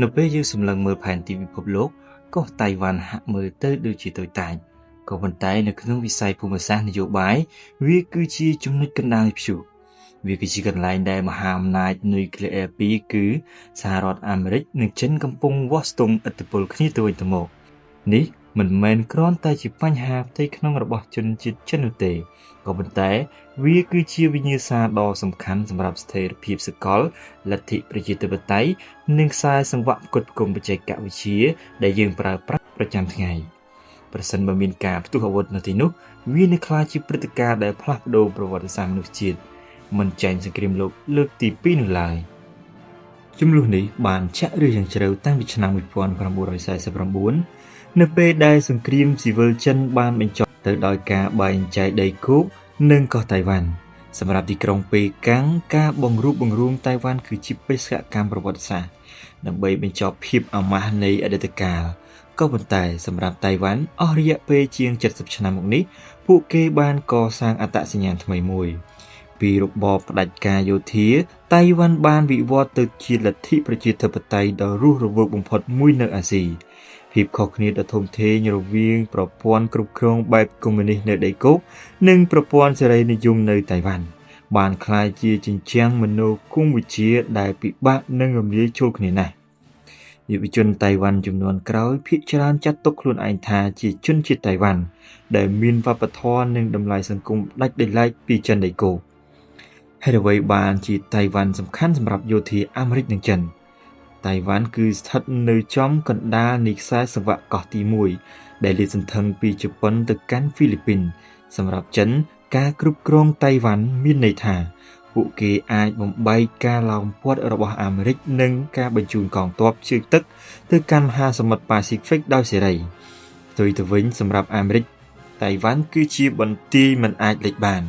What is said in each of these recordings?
នៅពេលយើងសម្លឹងមើលផែនទីពិភពលោកកោះតៃវ៉ាន់ហាក់មើលទៅដូចជាតូចតាចក៏ប៉ុន្តែនៅក្នុងវិស័យភូមិសាស្ត្រនយោបាយវាគឺជាចំណុចកណ្ដាលនៃព្យុះវាគឺជាកន្លែងដែលមហាអំណាចនុយក្លេអ៊ែរពីរគឺសហរដ្ឋអាមេរិកនិងចិនកំពុងវាស់ស្ទង់ឥទ្ធិពលគ្នាទៅវិញទៅមកនេះមិនមែនគ្រាន់តែជាបញ្ហាផ្ទៃក្នុងរបស់ជនជាតិចិននោះទេក៏ប៉ុន្តែវាគឺជាវិញ្ញាសាដ៏សំខាន់សម្រាប់ស្ថិរភាពសកលលទ្ធិប្រជាធិបតេយ្យនិងខ្សែសង្វាក់ផ្គត់ផ្គង់បច្ចេកវិទ្យាដែលយើងប្រើប្រាស់ប្រចាំថ្ងៃប្រសិនបើមានការផ្ទុះអាវុធនៅទីនោះវានឹងក្លាយជាព្រឹត្តិការណ៍ដែលផ្លាស់ប្ដូរប្រវត្តិសាស្ត្រមនុស្សជាតិមិនចាញ់សង្គ្រាមលោកលើកទី2នោះឡើយជម្លោះនេះបានចាក់ឫសយ៉ាងជ្រៅតាំងពីឆ្នាំ1949នៅពេលដែលសង្គ្រាមស៊ីវិលចិនបានបញ្ចប់ទៅដោយការបែងចែកដីគោកនិងកោះតៃវ៉ាន់សម្រាប់ទីក្រុងប៉េកាំងការបង្រួបបង្រួមតៃវ៉ាន់គឺជាបេសកកម្មប្រវត្តិសាស្ត្រដើម្បីបញ្ចប់ភាពអាម៉ាស់នៃអតីតកាលក៏ប៉ុន្តែសម្រាប់តៃវ៉ាន់អស់រយៈពេលជាង70ឆ្នាំមកនេះពួកគេបានកសាងអត្តសញ្ញាណថ្មីមួយពីរបបផ្ដាច់ការយោធាតៃវ៉ាន់បានវិវត្តទៅជាលទ្ធិប្រជាធិបតេយ្យដ៏រស់រវើកបំផុតមួយនៅអាស៊ីភាពខុសគ្នាដ៏ធំធេងរវាងប្រព័ន្ធគ្រប់គ្រងបែបកុម្មុយនីសនៅដីគោកនិងប្រព័ន្ធសេរីនិយមនៅតៃវ៉ាន់បានក្លាយជាជញ្ជាំងមនោគមវិជ្ជាដែលពិបាកនឹងរំលាយចូលគ្នាណាស់យុវជនតៃវ៉ាន់ជំនាន់ក្រោយភាគច្រើនចាត់ទុកខ្លួនឯងថាជាជនជាតិតៃវ៉ាន់ដែលមានវប្បធម៌និងតម្លៃសង្គមដាច់ដោយឡែកពីចិនដីគោកហេតុអ្វីបានជាតៃវ៉ាន់សំខាន់សម្រាប់យោធាអាមេរិកនិងចិនតៃវ៉ាន់គឺស្ថិតនៅចំកណ្ដាលនៃខ្សែសង្វាក់កោះទី1ដែលលាតសន្ធឹងពីជប៉ុនទៅកាន់ហ្វីលីពីនសម្រាប់ចិនការគ្រប់គ្រងតៃវ៉ាន់មានន័យថាពួកគេអាចបំបែកការឡោមព័ទ្ធរបស់អាមេរិកនិងការបញ្ជូនកងទ័ពជើងទឹកទៅកាន់មហាសមុទ្រប៉ាស៊ីហ្វិកដោយសេរីផ្ទុយទៅវិញសម្រាប់អាមេរិកតៃវ៉ាន់គឺជាបន្ទាយមិនអាចលិចបាន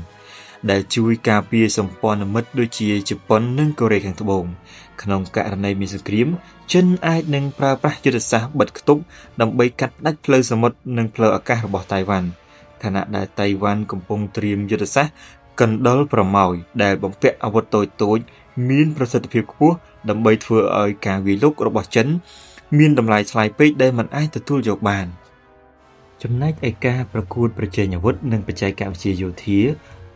ដែលជួយការពារសម្ព័ន្ធមិត្តដូចជាជប៉ុននិងកូរ៉េខាងត្បូងក្នុងករណីមានសង្គ្រាមចិនអាចនឹងប្រើប្រាស់យុទ្ធសាស្ត្របិទខ្ទប់ដើម្បីកាត់ផ្តាច់ផ្លូវសមុទ្រនិងផ្លូវអាកាសរបស់តៃវ៉ាន់ខណៈដែលតៃវ៉ាន់កំពុងត្រៀមយុទ្ធសាស្ត្រកណ្ដុរប្រមោយដែលបំពាក់អាវុធតូចៗមានប្រសិទ្ធភាពខ្ពស់ដើម្បីធ្វើឲ្យការវាយលុករបស់ចិនមានតម្លៃថ្លៃពេកដែលមិនអាចទទួលយកបានចំណែកឯការប្រកួតប្រជែងអាវុធនិងបច្ចេកវិទ្យាយោធា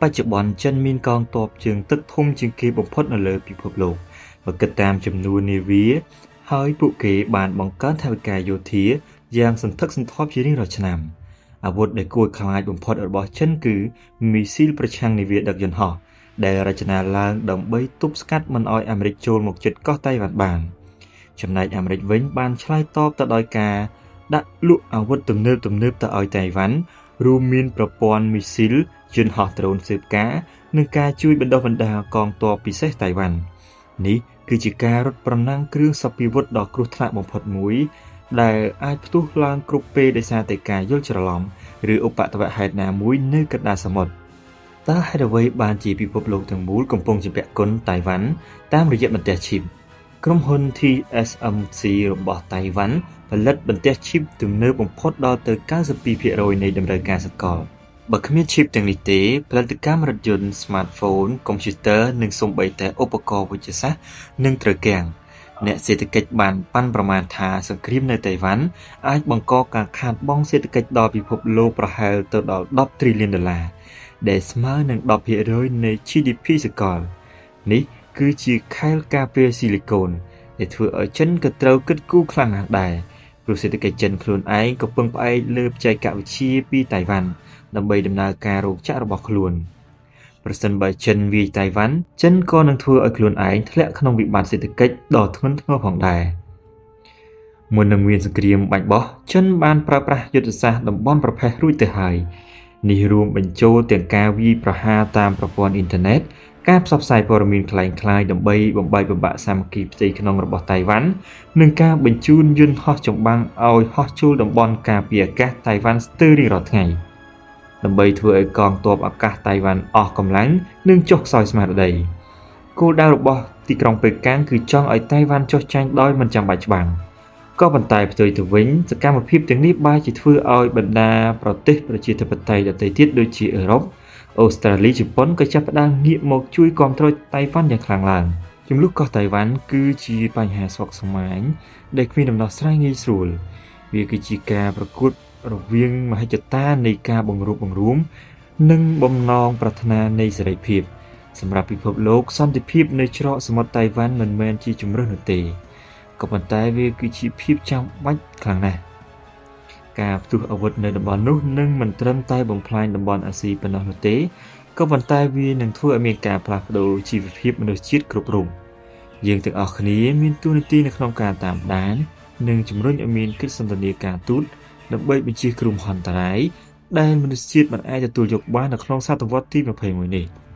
បច្ចុប្បន្នចិនមានកងទ័ពជើងទឹកធំជាងគេបំផុតនៅលើពិភពលោកបើគិតតាមចំនួននាវាហើយពួកគេបានបង្កើនថវិកាយោធាយ៉ាងសន្ធឹកសន្ធាប់ជារៀងរាល់ឆ្នាំអាវុធដែលគួរឲ្យខ្លាចបំផុតរបស់ចិនគឺមីស៊ីលប្រឆាំងនាវាដឹកយន្តហោះដែលរចនាឡើងដើម្បីទប់ស្កាត់មិនឲ្យអាមេរិកចូលមកជិតកោះតៃវ៉ាន់បានចំណែកអាមេរិកវិញបានឆ្លើយតបទៅដោយការដាក់លក់អាវុធទំនើបៗទៅឲ្យតៃវ៉ាន់រួមមានប្រព័ន្ធមីស៊ីលយន្តហោះដ្រូនស៊ើបការនិងការជួយបណ្ដុះបណ្ដាលកងទ័ពពិសេសតៃវ៉ាន់នេះគឺជាការរត់ប្រណាំងគ្រឿងសព្វាវុធដ៏គ្រោះថ្នាក់បំផុតមួយដែលអាចផ្ទុះឡើងគ្រប់ពេលដោយសារតែការយល់ច្រឡំឬឧបទ្ទវហេតុណាមួយនៅកណ្ដាលសមុទ្រតើហេតុអ្វីបានជាពិភពលោកទាំងមូលកំពុងជំពាក់គុណតៃវ៉ាន់តាមរយៈបន្ទះឈីបក្រុមហ៊ុន TSMC របស់តៃវ៉ាន់ផលិតបន្ទះឈីបទំនើបបំផុតដល់ទៅ 92% នៃតម្រូវការសកលបើគ្មានឈីបទាំងនេះទេផលិតកម្មរថយន្តស្មាតហ្វូនកុំព្យូទ័រនិងសូម្បីតែឧបករណ៍វិទ្យាសាស្ត្រនឹងត្រូវគាំងអ្នកសេដ្ឋកិច្ចបានប៉ាន់ប្រមាណថាសង្គ្រាមនៅតៃវ៉ាន់អាចបង្កការខាតបង់សេដ្ឋកិច្ចដល់ពិភពលោកប្រហែលទៅដល់10ទ្រីលានដុល្លារដែលស្មើនឹង 10% នៃ GDP សកលនេះគឺជាខែលការពារស៊ីលីកូនដែលធ្វើឲ្យចិនក៏ត្រូវគិតគូរខ្លាំងណាស់ដែរព្រោះសេដ្ឋកិច្ចចិនខ្លួនឯងក៏ពឹងផ្អែកលើបច្ចេកវិទ្យាពីតៃវ៉ាន់ដើម្បីដំណើរការរោងចក្ររបស់ខ្លួនប្រសិនបើចិនវាយតៃវ៉ាន់ចិនក៏នឹងធ្វើឲ្យខ្លួនឯងធ្លាក់ក្នុងវិបត្តិសេដ្ឋកិច្ចដ៏ធ្ងន់ធ្ងរផងដែរមុននឹងមានសង្គ្រាមបាញ់បោះចិនបានប្រើប្រាស់យុទ្ធសាស្ត្រតំបន់ប្រផេះរួចទៅហើយនេះរួមបញ្ចូលទាំងការវាយប្រហារតាមប្រព័ន្ធអ៊ីនធឺណិតការផ្សព្វផ្សាយព័ត៌មានក្លែងក្លាយដើម្បីបំបែកបំបាក់សាមគ្គីផ្ទៃក្នុងរបស់តៃវ៉ាន់និងការបញ្ជូនយន្តហោះចម្បាំងឲ្យហោះចូលតំបន់ការពារអាកាសតៃវ៉ាន់ស្ទើររៀងរាល់ថ្ងៃដើម្បីធ្វើឲ្យកងទ័ពអាកាសតៃវ៉ាន់អស់កម្លាំងនិងចុះខ្សោយស្មារតីគោលដៅរបស់ទីក្រុងប៉េកាំងគឺចង់ឲ្យតៃវ៉ាន់ចុះចាញ់ដោយមិនចាំបាច់ច្បាំងក៏ប៉ុន្តែផ្ទុយទៅវិញសកម្មភាពទាំងនេះបែរជាធ្វើឲ្យបណ្ដាប្រទេសប្រជាធិបតេយ្យដទៃទៀតដូចជាអឺរ៉ុបអូស្ត្រាលីជប៉ុនក៏ចាប់ផ្ដើមងាកមកជួយគាំទ្រតៃវ៉ាន់យ៉ាងខ្លាំងឡើង ជម្លោះកោះតៃវ៉ាន់គឺជាបញ្ហាស្មុគស្មាញដែលគ្មានដំណោះស្រាយងាយស្រួលវាគឺជាការប្រកួតរវាងមហិច្ឆតានៃការបង្រួបបង្រួមនិងបំណងប្រាថ្នានៃសេរីភាពសម្រាប់ពិភពលោកសន្តិភាពនៅច្រកសមុទ្រតៃវ៉ាន់មិនមែនជាជម្រើសនោះទេក៏ប៉ុន្តែវាគឺជាភាពចាំបាច់ខ្លាំងណាស់ការផ្ទុះអាវុធនៅតំបន់នោះនឹងមិនត្រឹមតែបំផ្លាញតំបន់អាស៊ីប៉ុណ្ណោះនោះទេក៏ប៉ុន្តែវានឹងធ្វើឲ្យមានការផ្លាស់ប្ដូរជីវភាពមនុស្សជាតិគ្រប់រូបយើងទាំងអស់គ្នាមានតួនាទីនៅក្នុងការតាមដាននិងជំរុញឲ្យមានកិច្ចសន្ទនាការទូតដើម្បីបញ្ចៀសគ្រោះមហន្តរាយដែលមនុស្សជាតិមិនអាចទទួលយកបាននៅក្នុងសតវត្សទី21នេះ។